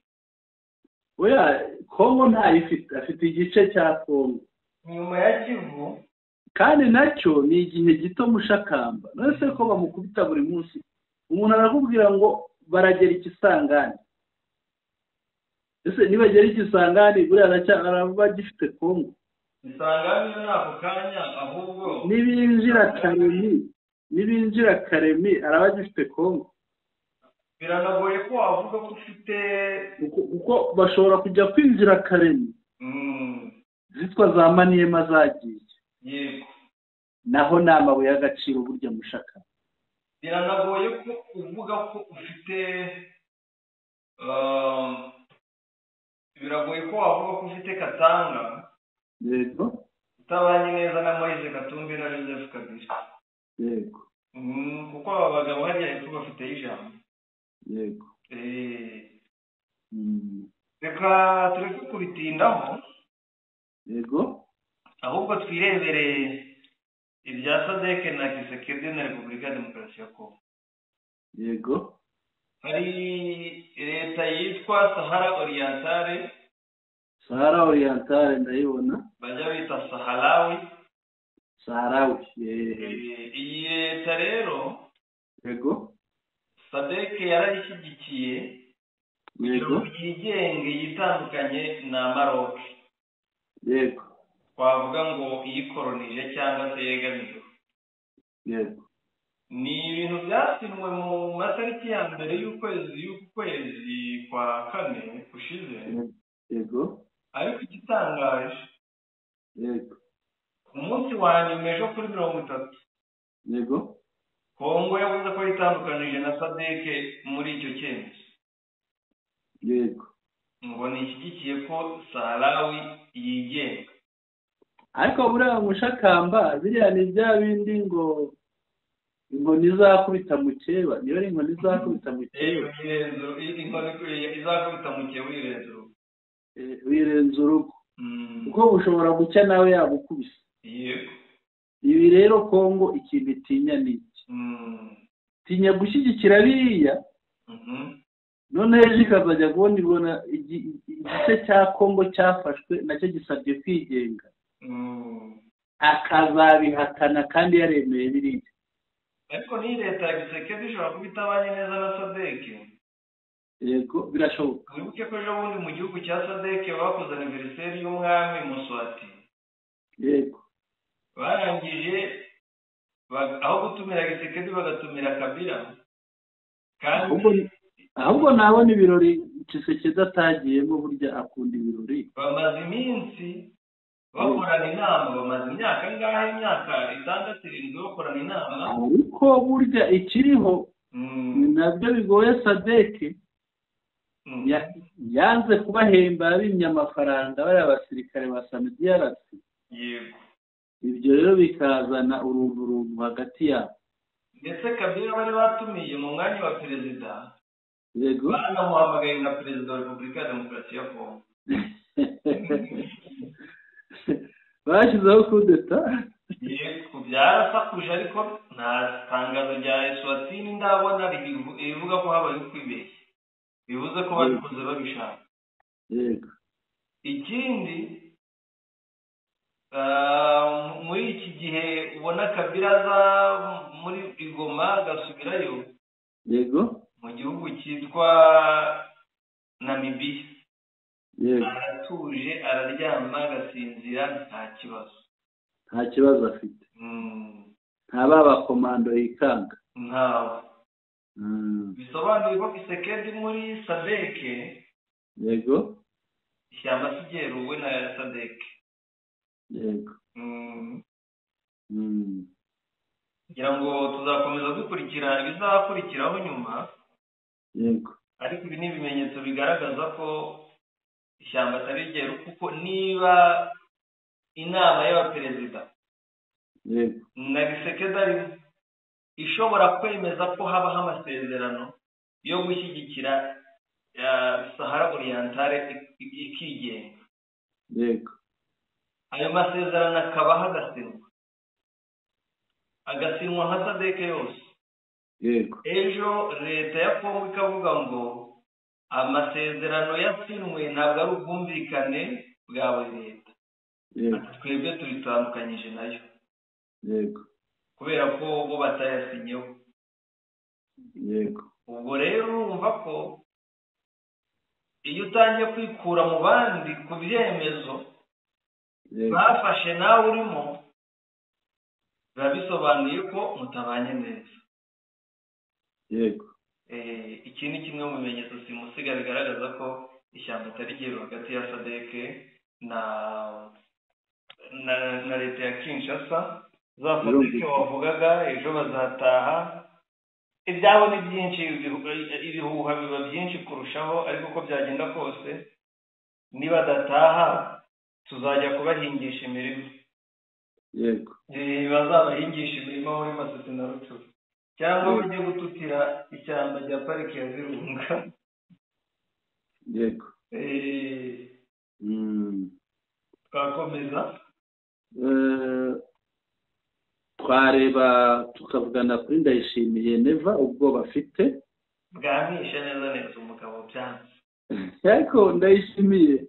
Speaker 3: Oya, Kongo ntayifite, afite igice cya Kongo.
Speaker 2: Nyuma ya Kivu
Speaker 3: kandi nacyo ni igihe gito Mushakamba. None se ko bamukubita buri munsi, umuntu arakubwira ngo baragera ikisangani. Ese nibagera ikisangani buriya araba gifite Kongo?
Speaker 2: Isangani yo nako kanya, ahubwo
Speaker 3: nibinjira Karemi araba gifite Kongo.
Speaker 2: Biranagoye ko wavuga ko ufite,
Speaker 3: kuko bashobora kujya kwinjira Karemi zitwa za Maniema zagiye.
Speaker 2: Yego.
Speaker 3: Naho ni amabuye y'agaciro burya Mushaka.
Speaker 2: Biranagoye ko uvuga ko ufite, biragoye ko wavuga ko ufite Katanga.
Speaker 3: Yego.
Speaker 2: Utabanye neza na Moise Katumbi na Joseph Kabila.
Speaker 3: Yego.
Speaker 2: Kuko aba bagabo hariya hepfo bafite ijambo.
Speaker 3: Yego.
Speaker 2: Reka tureke kubitindaho.
Speaker 3: Yego.
Speaker 2: Ahubwo twirebere ibya SADC na Tshisekedi na Repubulika ya Demokarasi ya Kongo.
Speaker 3: Yego.
Speaker 2: Hari leta yitwa Sahara Orientale.
Speaker 3: Sahara Orientale ndayibona.
Speaker 2: Bajya bita Saharawi.
Speaker 3: Saharawi.
Speaker 2: Iyi leta rero,
Speaker 3: yego,
Speaker 2: SADC yarayishyigikiye.
Speaker 3: Yego.
Speaker 2: Yigenge yitandukanye na Maroc.
Speaker 3: Yego.
Speaker 2: Twavuga ngo iyikolonije cyangwa se yegamiye.
Speaker 3: Yego.
Speaker 2: Ni ibintu byasinwe mu matariki ya mbere y'ukwezi kwa kane kushize.
Speaker 3: Yego.
Speaker 2: Ariko igitangaje,
Speaker 3: yego,
Speaker 2: ku munsi wa nyuma ejo kuri 30,
Speaker 3: yego,
Speaker 2: Kongo yavuze ko yitandukanije na SADC muri icyo cyemezo.
Speaker 3: Yego.
Speaker 2: Ngo nishyigikiye ko Saharawi yigenga.
Speaker 3: Ariko buriya Mushakamba biriya ni bya bindi ngo inkoni izakubita mukeba, niyo ari inkoni izakubita mukeba.
Speaker 2: Inkoni izakubita mukeba uyirenza urugo.
Speaker 3: Uyirenza urugo. Kuko ushobora gucya nawe yagukubise.
Speaker 2: Yego.
Speaker 3: Ibi rero Kongo ikintu itinya ni iki? Tinya gushyigikira biriya. Noneho ejo ikazajya kubona ibona igice cya Kongo cyafashwe nacyo gisabye kwigenga, akazabihakana kandi yaremeye biriya.
Speaker 2: Ariko n'iyi leta ya Tshisekedi ishobora kuba itabanye neza na SADC.
Speaker 3: Yego, birashoboka.
Speaker 2: Wibuke ko ejo bundi mu gihugu cya SADC bakoze anniversaire y'umwami Muswati.
Speaker 3: Yego.
Speaker 2: Barangije aho gutumira Tshisekedi bagatumira Kabila. Kandi
Speaker 3: ahubwo nabona ibirori Tshisekedi atagiyemo, burya akunda ibirori.
Speaker 2: Bamaze iminsi bakorana inama, bamaze imyaka ingahe, imyaka 6 7 bakorana inama.
Speaker 3: Ariko burya ikiriho ni nabyo bigoye SADC. Yanze kubahemba bimye amafaranga bariya basirikare ba SAMIDRC.
Speaker 2: Yego.
Speaker 3: Ibyo rero bikazana urunturuntu hagati yabo.
Speaker 2: Ndetse Kabila bari batumiye mu mwanya wa perezida.
Speaker 3: Yego.
Speaker 2: Banamuhamagaye nka perezida wa Repubulika ya Demokarasi ya Kongo.
Speaker 3: Bashyizeho kudeta.
Speaker 2: Yego, byarasakuje ariko nta tangazo rya Eswatini ndabona rivuga ko habaye kwibeshya. Bivuze ko babikoze babishaka.
Speaker 3: Yego.
Speaker 2: Ikindi muri iki gihe ubona Kabila aza muri Igoma agasubirayo.
Speaker 3: Yego.
Speaker 2: Mu gihugu cyitwa Namibia.
Speaker 3: Yego.
Speaker 2: Aratuje, araryama, agasinzira, nta kibazo.
Speaker 3: Nta kibazo afite. Nta baba komando yikanga.
Speaker 2: Ntawe. Bisobanuye ko Tshisekedi muri SADC.
Speaker 3: Yego.
Speaker 2: Ishyamba sigeruwe na SADC.
Speaker 3: Yego.
Speaker 2: Kugira ngo tuzakomeza dukurikira ibizakurikiraho nyuma.
Speaker 3: Yego.
Speaker 2: Ariko ibi ni ibimenyetso bigaragaza ko ishyamba atari ryeru, kuko niba inama y'abaperezida
Speaker 3: yego
Speaker 2: na Tshisekedi arimo ishobora kwemeza ko habaho amasezerano yo gushyigikira Sahara Orientale ikigenga.
Speaker 3: Yego.
Speaker 2: Ayo masezerano akabaho agasinywa nka SADC yose.
Speaker 3: Yego.
Speaker 2: Ejo leta ya Kongo ikavuga ngo amasezerano yasinwe ntabwo ari ubwumvikane bwa buri leta.
Speaker 3: Yego.
Speaker 2: Twebwe turitandukanyije nayo.
Speaker 3: Yego.
Speaker 2: Kubera ko bo batayasinyeho.
Speaker 3: Yego.
Speaker 2: Ubwo rero urumva ko iyo utangiye kwikura mu bandi ku byemezo bafashe nawe urimo, biba bisobanuye ko mutabanye neza.
Speaker 3: Yego.
Speaker 2: Iki ni kimwe mu bimenyetso simusiga bigaragaza ko ishyamba atari ryeru hagati ya SADC na leta ya Kinshasa. Za SADC wavugaga ejo bazataha, ibyabo ni byinshi, ibihuha biba byinshi kurushaho, ariko uko byagenda kose nibadataha tuzajya kubahingisha imirima.
Speaker 3: Yego.
Speaker 2: Bazabahingisha imirima muri Masisi na Rutsuru, cyangwa bajye gututira ishyamba rya pariki ya Virunga.
Speaker 3: Yego.
Speaker 2: Twakomeza.
Speaker 3: Twareba tukavugana kuri Ndayishimiye Neva ubwo bafite
Speaker 2: bwamishe neza neza umugabo byanze.
Speaker 3: Ariko Ndayishimiye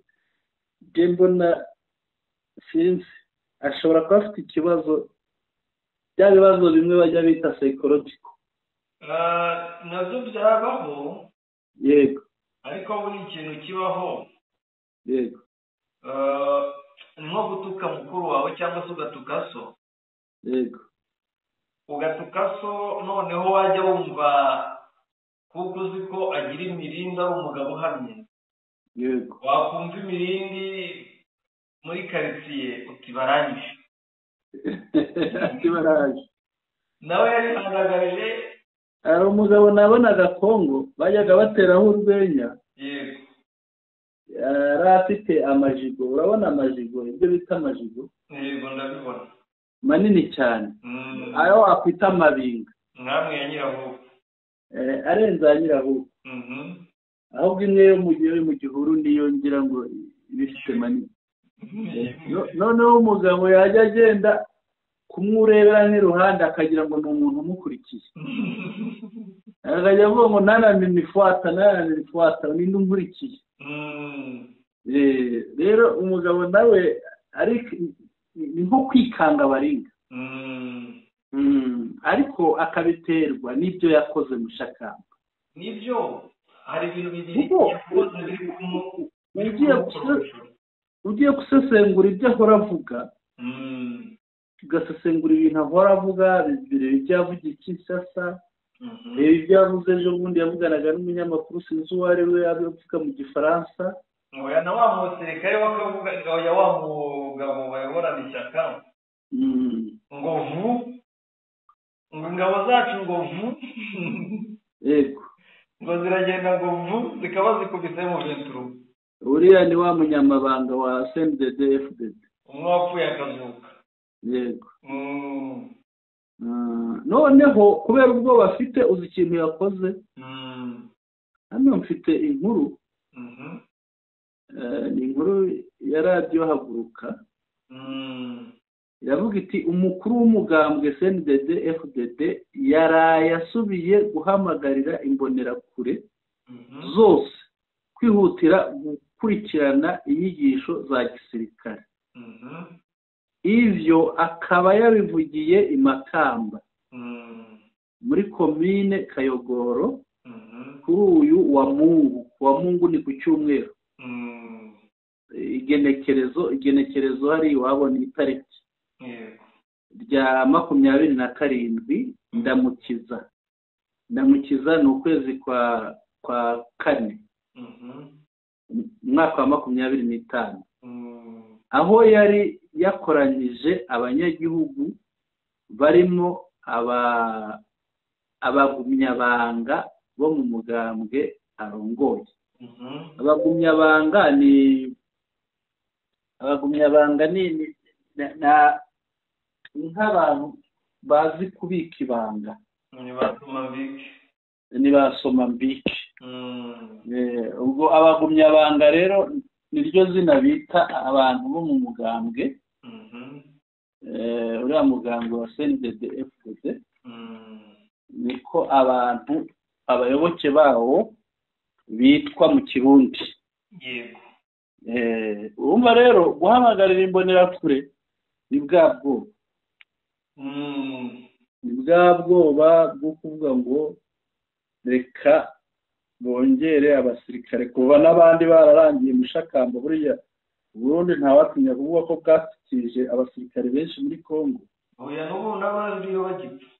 Speaker 3: njye mbona sinzi ashobora kuba afite ikibazo, bya bibazo bimwe bajya bita psychological.
Speaker 2: Nabyo byabaho.
Speaker 3: Yego.
Speaker 2: Ariko buri kintu kibaho.
Speaker 3: Yego.
Speaker 2: Ni nko gutuka mukuru wawe cyangwa se ugatuka so.
Speaker 3: Yego.
Speaker 2: Ugatuka so, noneho wajya wumva kuko uzi ko agira imirindi, ari umugabo uhamye.
Speaker 3: Yego.
Speaker 2: Wakumva imirindi muri karitsiye uti baranyishe.
Speaker 3: Ati baraje.
Speaker 2: Nawe yarihandagarije.
Speaker 3: Hari umugabo nabonaga Kongo bajyaga bateraho urwenya.
Speaker 2: Yego.
Speaker 3: Yari afite amajigo, urabona amajigo, ibyo bita amajigo.
Speaker 2: Yego, ndabibona.
Speaker 3: Manini cyane. Ayo wakwita amabinga.
Speaker 2: Nkamwe ya Nyirahuku.
Speaker 3: Arenze ya Nyirahuku. Ahubwo imwe yo mu gihuru niyo ngira ngo ibifite manini. Noneho umugabo yajya agenda Kumwurebera nk'iruhande akagira ngo ni umuntu umukurikiye, akajya avuga ngo nananinifuata nananinifuata, ninde unkurikiye? Rero umugabo nawe ni nko kwikanga baringa, ariko akabiterwa n'ibyo yakoze Mushakamba.
Speaker 2: Nibyo, hari ibintu bibiri yakoze biri.
Speaker 3: Ugiye gusesengura ibyo ahora avuga, ugasesengura ibintu ahora avuga, bireba ibyo yavugiye Kinshasa, reba ibyo yavuze ejo bundi yavuganaga n'umunyamakuru sinzi uwo ari we, avuga mu Gifaransa.
Speaker 2: Oya, na wa musirikare wakavuga, oya wa mugabo bayoborana ishyaka ngo vu, ngo ingabo zacu ngo vu,
Speaker 3: yego,
Speaker 2: ngo ziragenda ngo vu, zikaba zikubise mu venturo.
Speaker 3: Uriya ni wa munyamabanga wa CNDD FDD,
Speaker 2: umwe wapfuye akazuka.
Speaker 3: Yego. Noneho kubera ubwoba afite, uzi ikintu yakoze? Hano mfite inkuru, ni inkuru ya radiyo Haguruka, iravuga iti umukuru w'umugambwe CNDD FDD yaraye asubiye guhamagarira imbonerakure zose kwihutira gukurikirana inyigisho za gisirikare. Ivyo akaba yabivugiye i Makamba muri komine Kayogoro kuri uyu wa Mungu. Wa Mungu ni ku cyumweru. Igenekerezo hari iwabo ni itariki rya 27 Ndamukiza. Ndamukiza ni ukwezi kwa kane, umwaka wa 25, aho yari yakoranyije abanyagihugu barimo abagumyabanga bo mu mugambwe arongoye. Abagumyabanga ni nk'abantu bazi kubika ibanga, ni basoma mbike. Ubwo abagumyabanga rero niryo zina bita abantu bo mu mugambwe, uriya mugambwe wa CNDD FDD, niko abantu abayoboke bawo bitwa mu Kirundi.
Speaker 2: Yego.
Speaker 3: Urumva rero guhamagarira imbonerakure ni bwa bwoba, ni bwa bwoba bwo kuvuga ngo reka bongere abasirikare, kuva n'abandi bararangiye Mushakamba. Buriya Burundi ntawatinya kuvuga ko bwatije abasirikare benshi muri Kongo.
Speaker 2: Oya, n'ubu n'abandi iyo bagipfa.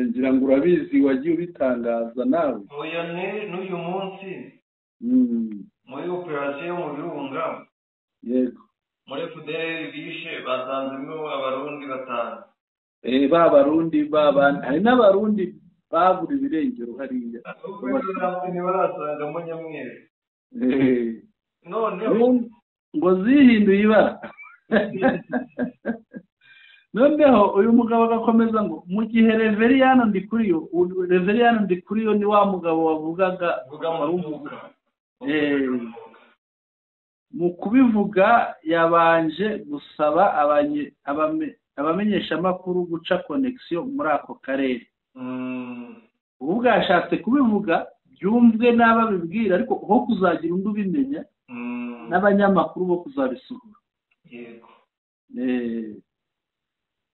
Speaker 3: Ngira ngo urabizi, wagiye ubitangaza nawe.
Speaker 2: Oya, n'uyu munsi muri operasiyo yo mu Birunga,
Speaker 3: yego,
Speaker 2: muri FDL bishe basanzemo Abarundi 5.
Speaker 3: Ba Barundi babandi, hari n'Abarundi babura ibirengero hariya.
Speaker 2: Ntibarasangamo nyamweru. Noneho
Speaker 3: ngo zihinduye ibara. Noneho uyu mugabo agakomeza ngo mu gihe Reveriyano Ndikuriyo, Reveriyano Ndikuriyo ni wa mugabo wavugaga mu kubivuga yabanje gusaba abamenyeshamakuru guca connection muri ako karere. Ubu bwashatse kubivuga byumvwe n'ababibwira, ariko ho kuzagira undi ubimenya n'abanyamakuru bo kuzabisohora.
Speaker 2: Yego.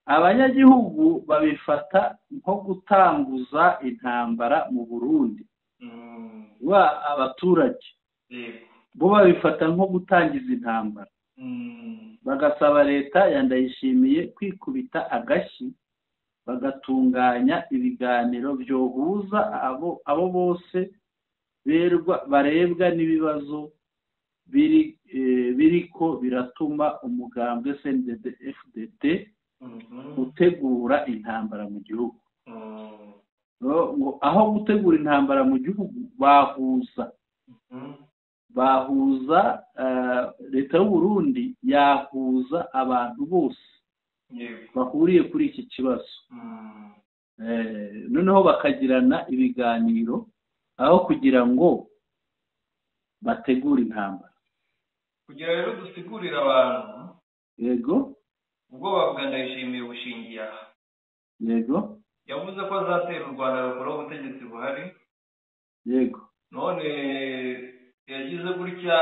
Speaker 3: Abanyagihugu babifata nko gutanguza intambara mu Burundi. Wa abaturage bo babifata nko gutangiza intambara, bagasaba leta ya Ndayishimiye kwikubita agashyi, bagatunganya ibiganiro byohuza abo bose barebwa n'ibibazo biriko biratuma umugambwe CNDD FDD utegura intambara mu gihugu. Aho gutegura intambara mu gihugu bahuza leta y'u Burundi yahuza abantu bose bahuriye kuri iki kibazo, noneho bakagirana ibiganiro aho kugira ngo bategure intambara.
Speaker 2: Kugira rero dusigurira abantu,
Speaker 3: yego,
Speaker 2: Ubwoba bwa Ndayishimiye bushingiye aha.
Speaker 3: Yego.
Speaker 2: Yavuze ko azatera u Rwanda rukuraho ubutegetsi buhari.
Speaker 3: Yego.
Speaker 2: None yagize gutya,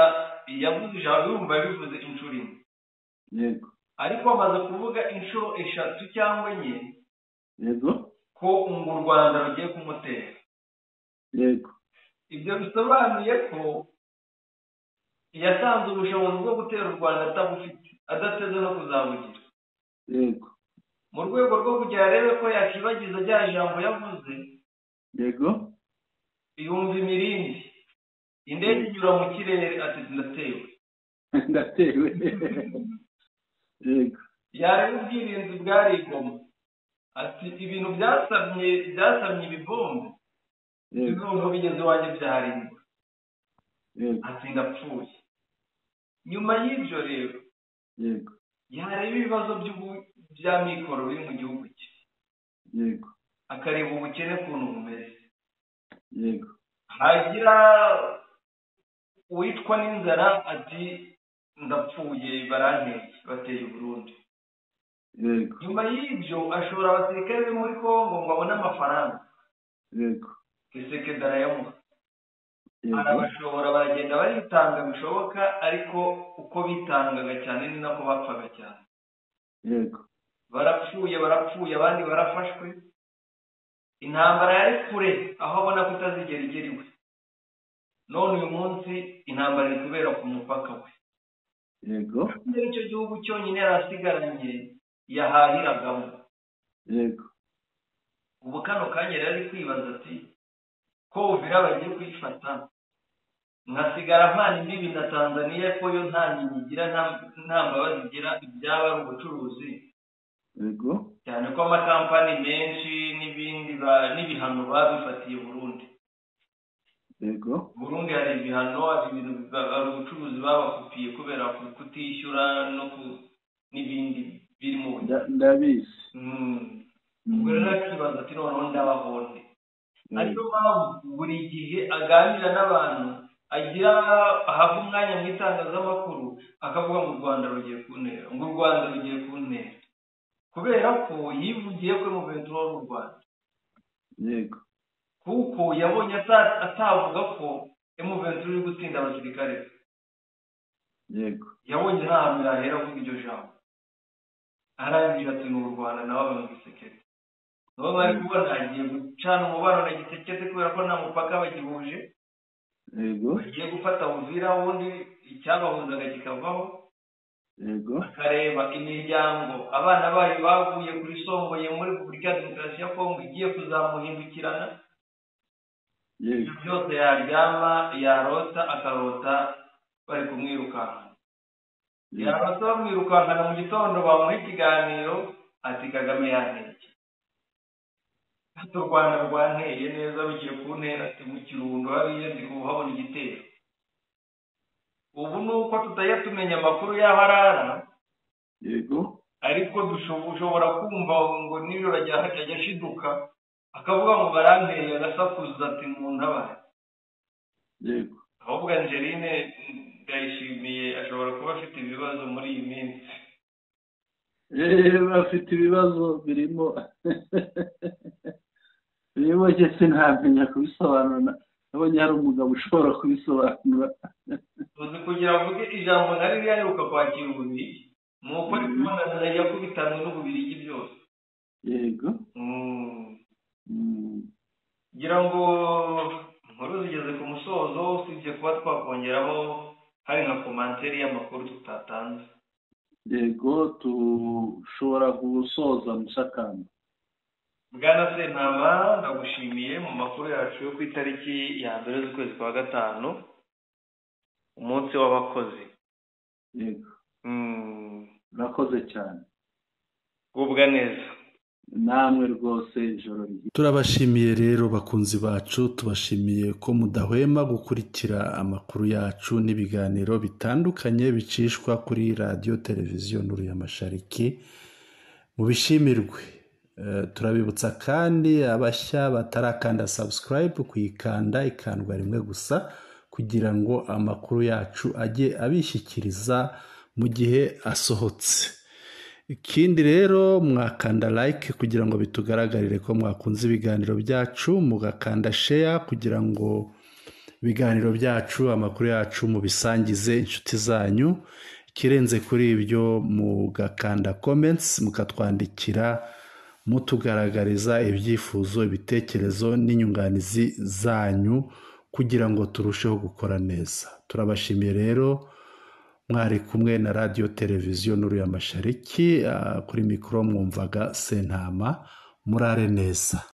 Speaker 2: yavuze ijambo yumva yabivuze inshuro imwe.
Speaker 3: Yego.
Speaker 2: Ariko amaze kuvuga inshuro 3 cyangwa 4.
Speaker 3: Yego.
Speaker 2: Ko ngo u Rwanda rugiye kumutera.
Speaker 3: Yego.
Speaker 2: Ibyo bisobanuye ko yasanze ubushobozi bwo gutera u Rwanda atabufite, adateze no kuzabugira.
Speaker 3: Yego.
Speaker 2: Mu rwego rwo kugira arebe ko yakibagiza rya jambo yavuze.
Speaker 3: Yego.
Speaker 2: Yumva imirindi, indege inyura mu kirere, ati ndatewe.
Speaker 3: Ndatewe. Yego.
Speaker 2: Yareba ubwirinzi bwari Goma, ati ibintu byasamye ibibombe.
Speaker 3: Yego.
Speaker 2: Noneho bigeze iwanjye byarindwa.
Speaker 3: Yego.
Speaker 2: Ati ndapfuye. Nyuma y'ibyo rero.
Speaker 3: Yego.
Speaker 2: Yareba ibibazo bya mikoro biri mu gihugu cye.
Speaker 3: Yego.
Speaker 2: Akareba ubukene ukuntu bumeze.
Speaker 3: Yego.
Speaker 2: Hagira uwicwa n'inzara ati ndapfuye, baranteye, bateye Burundi.
Speaker 3: Yego.
Speaker 2: Nyuma y'ibyo ashora abasirikare be muri Kongo ngo abone amafaranga.
Speaker 3: Yego.
Speaker 2: Tshisekedi arayamuha. Arabashobora, baragenda baritanga bishoboka, ariko uko bitangaga cyane ni nako bapfaga cyane.
Speaker 3: Yego.
Speaker 2: Barapfuye, abandi barafashwe. Intambara yari kure, aho abona ko itazigera igera iwe. None uyu munsi intambara iri kubera ku mupaka we.
Speaker 3: Yego.
Speaker 2: Icyo gihugu cyonyine yarasigaranye yahahiragamo.
Speaker 3: Yego.
Speaker 2: Ubu kano kanya yari ari kwibaza ati ko Uvira bagiye kuyifata, nkasigara mpana imbibi na Tanzania ko yo nta nyinya igira, nta mbabazi igira, ibyaba ari ubucuruzi.
Speaker 3: Yego.
Speaker 2: Cyane ko amakampani menshi n'ibindi n'ibihano babifatiye Burundi.
Speaker 3: Yego.
Speaker 2: Burundi hari ibihano, hari ibintu, hari ubucuruzi babakupiye kubera kutishyura no n'ibindi biri mu
Speaker 3: ndabizi.
Speaker 2: Ubwo rero akibaza ati noneho ndabahonde. Ariyo mpamvu buri gihe aganira n'abantu, agira ahabwa umwanya mu itangazamakuru akavuga ngo u Rwanda rugiye kuntera, ngo u Rwanda rugiye kuntera, kubera ko yivugiye ko M23 ari u Rwanda.
Speaker 3: Yego.
Speaker 2: Kuko yabonye atavuga ko M23 iri gutsinda abasirikare.
Speaker 3: Yego.
Speaker 2: Yabonye nta hantu yahera avuga iryo jambo, arangije ati ni u Rwanda, nawe aba mu Gisekedi. Nabo bari kubona agiye gucana umubano na Gisekedi kubera ko nta mupaka bagihuje.
Speaker 3: Yego.
Speaker 2: Bagiye gufata Uvira, ubundi icyabahuzaga kikavaho.
Speaker 3: Yego.
Speaker 2: Akareba imiryango abana bayo baguye kuri Songoye muri Repubulika ya Demokarasi ya Kongo igiye kuzamuhindukirana.
Speaker 3: Yego.
Speaker 2: Byose yaryama, yarota, akarota bari kumwirukankana. Yarota bamwirukankana, mu gitondo bamuha ikiganiro ati Kagame yanteye, ati u Rwanda rwanteye neza, rugiye kuntera, ati mu Kirundo hariya ndi kuhabona igitero. Ubu nuko tutajya tumenya amakuru y'aho arara.
Speaker 3: Yego.
Speaker 2: Ariko dushobora kumva ngo nijoro ajya ashiduka akavuga ngo baranteye, agasakuza ati muntabare.
Speaker 3: Yego.
Speaker 2: Ahubwo Angeline Ndayishimiye ashobora kuba afite ibibazo muri iyi minsi.
Speaker 3: Afite ibibazo birimo njye sinamenya kubisobanura, nabonye hari umugabo ushobora kubisobanura.
Speaker 2: Uzi kugira avuge ijambo nka ririya aheruka kwakira Ububiligi, ni uko ari kubonana yakubitanwe n'Ububiligi byose.
Speaker 3: Yego.
Speaker 2: Ngira ngo inkuru zigeze ku musozo, usibye kuba twakongeraho hari nka komanteri y'amakuru tutatanze.
Speaker 3: Yego, tushobora gusoza Mushakamba.
Speaker 2: Bwana Sentama, ndagushimiye mu makuru yacu yo ku itariki ya 1 z'ukwezi kwa 5, umunsi w'abakozi.
Speaker 3: Yego. Murakoze cyane.
Speaker 2: Gubwa neza.
Speaker 3: Namwe rwose ijoro ryiza.
Speaker 1: Turabashimiye rero bakunzi bacu, tubashimiye ko mudahwema gukurikira amakuru yacu n'ibiganiro bitandukanye bicishwa kuri radio televiziyo Nuru ya Mashariki. Mubishimirwe. Turabibutsa kandi abashya batarakanda subscribe kuyikanda, ikandwa rimwe gusa kugira ngo amakuru yacu ajye abishyikiriza mu gihe asohotse. Ikindi rero, mwakanda like kugira ngo bitugaragarire ko mwakunze ibiganiro byacu, mugakanda share kugira ngo ibiganiro byacu, amakuru yacu, mubisangize inshuti zanyu. Ikirenze kuri ibyo, mugakanda comments, mukatwandikira mutugaragariza ibyifuzo, ibitekerezo n'inyunganizi zanyu kugira ngo turusheho gukora neza. Turabashimiye rero. Mwari kumwe na Radiyo Televiziyo Nuru ya Mashariki. Kuri mikoro mwumvaga Sentama. Murare neza.